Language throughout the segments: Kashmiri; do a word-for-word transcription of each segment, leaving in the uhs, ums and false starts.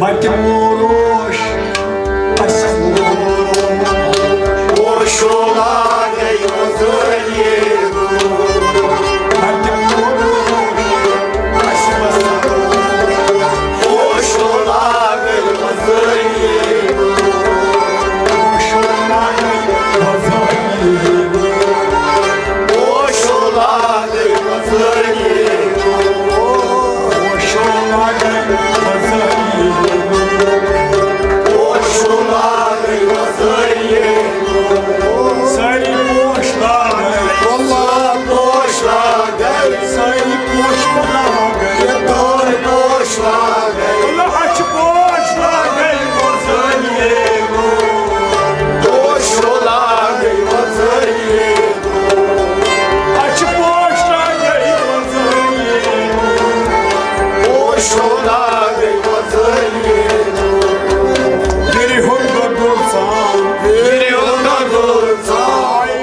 پتہٕ ووروش، اَسہِ ووروش، پوشو لاگے وۄزٲلۍ۔ پتہٕ ووروش، اَسہِ وسان، پوشو لاگے وۄزٲلۍ۔ پوشو لاگے وۄزٲلۍ۔ پوشو لاگے وۄزٲلۍ۔ پوشو لاگے وۄزٲلۍ۔ پوشو لاگے وۄزٲلۍ۔ سٲری پوش لاگے۔ وۄزٲلۍ پوش لاگے۔ سٲری پوش لاگے۔ یہِ دار پوش لاگے۔ وۄزٲلۍ پوش لاگے وۄزٲلۍ۔ پوشو لاگے وۄزٲلۍ۔ اَسہِ پوش لاگے وۄزٲلۍ۔ پوشو لاگے وۄزٲلۍ۔ وِرِ ہُنٛد گۄڈٕ ژاو۔ وِرِ ہُنٛد گۄڈٕ ژاو۔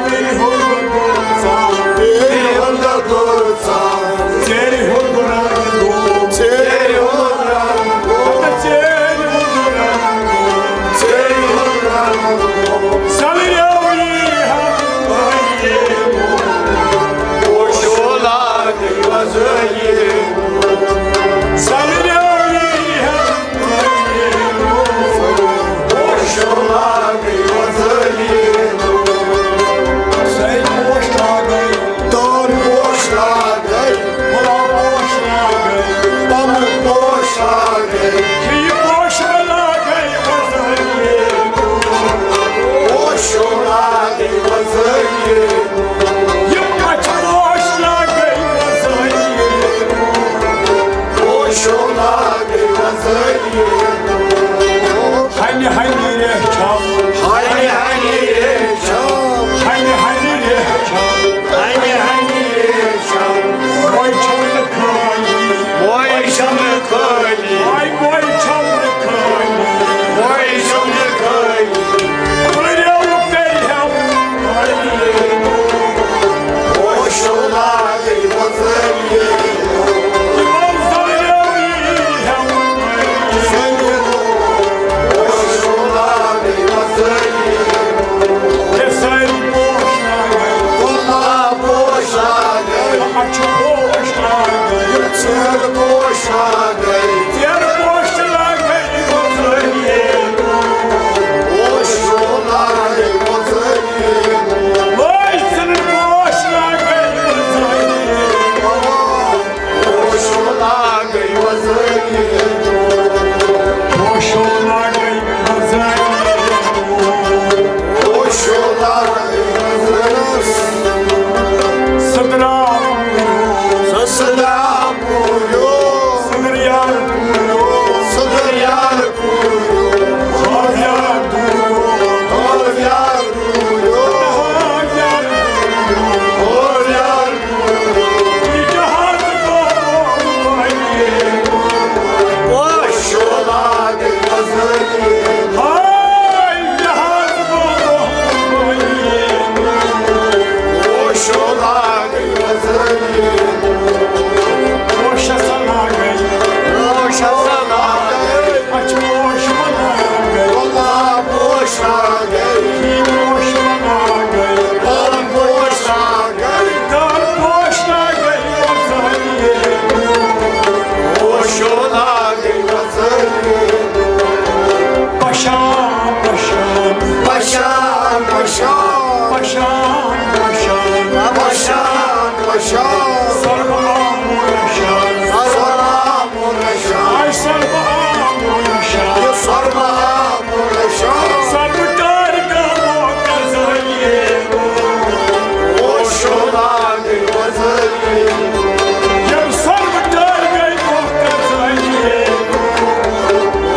وِرِ ہُنٛد گۄڈٕ ژاو۔ وِرِ ہُنٛد گۄڈٕ ژاو۔ ژیرِ ہُنٛد رنٛگ گوٚو۔ ژیرِ ہُنٛد رنٛگ گوٚو۔ ژیرِ ہُنٛد رنٛگ گوٚو۔ ژیرِ ہُنٛد رنٛگ گوٚو۔ سَلریو یی ہم پوشو لاگے وۄزٲلۍ۔ سَلریو یی ہم پوشو لاگے وۄزٲلۍ۔ سٲری پوش لاگے۔ تور پوش لاگے۔ گۄلاب پوش لاگے۔ پمہٕ پوش لاگے۔ یہِ پوش لاگے وۄزٲلۍ۔ پوشو لاگے وۄزٲلۍ۔ یہِ پچہِ پوش لاگے وۄزٲلۍ۔ پوشو لاگے وۄزٲلۍ۔ ہنہِ ہنہِ ریٚہہ چھاو۔ ہنہِ ہنہِ ریٚہہ چھاو۔ ہنہِ ہنہِ ریٚہہ چھاو۔ ہنہِ ہنہِ ریٚہہ چھاو۔ موے چھَم نہٕ خٲلی۔ موے چھَم نہٕ خٲلی۔ موے، موے چھَم نہٕ خٲلی۔ موے چھَم نہٕ خٲلی۔ کٔرِو، کٔرِو۔ پوشو لاگے وۄزٲلۍ۔ پوشو لاگے وۄزٲلۍ۔ پوشو لاگے وۄزٲلۍ۔ پوشو لاگے وۄزٲلۍ۔ سٔدرا پوٗریو۔ سٔدرا پوٗریو۔ سٔدریار پوٗریو۔ سٔدریار پوٗریو۔ ہاریار پوٗریو۔ ہاریار پوٗریو۔ ہاریار پوٗریو۔ ہاریار پشان، پشان۔ پشان، پشان۔ پشان، پشان۔ پشان، پشان۔ سربہٕ آمُت نشان۔ سربہٕ آمُت نشان۔ آے سربہٕ آمُت نشان۔ یہِ سربہٕ آمُت نشان۔ سربہٕ کر گامو قضٲیی۔ پوشو لاگے وۄزٲلۍ۔ یِم سربہٕ کر گٔے دۄہ قضٲیی۔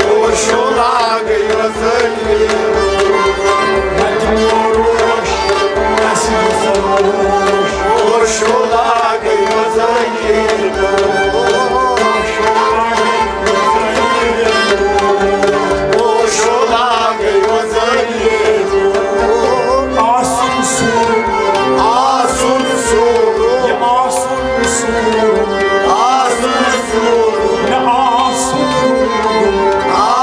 پوشو لاگے وۄزٲلۍ۔ پوشو لاگے وۄزٲلۍ۔ پوشو لاگے وۄزٲلۍ۔ آسُن سورُن۔ آسُن سورُن۔ یہِ آسُن سورُن۔ آسُن سورُن۔ یہِ آسُن سورُن۔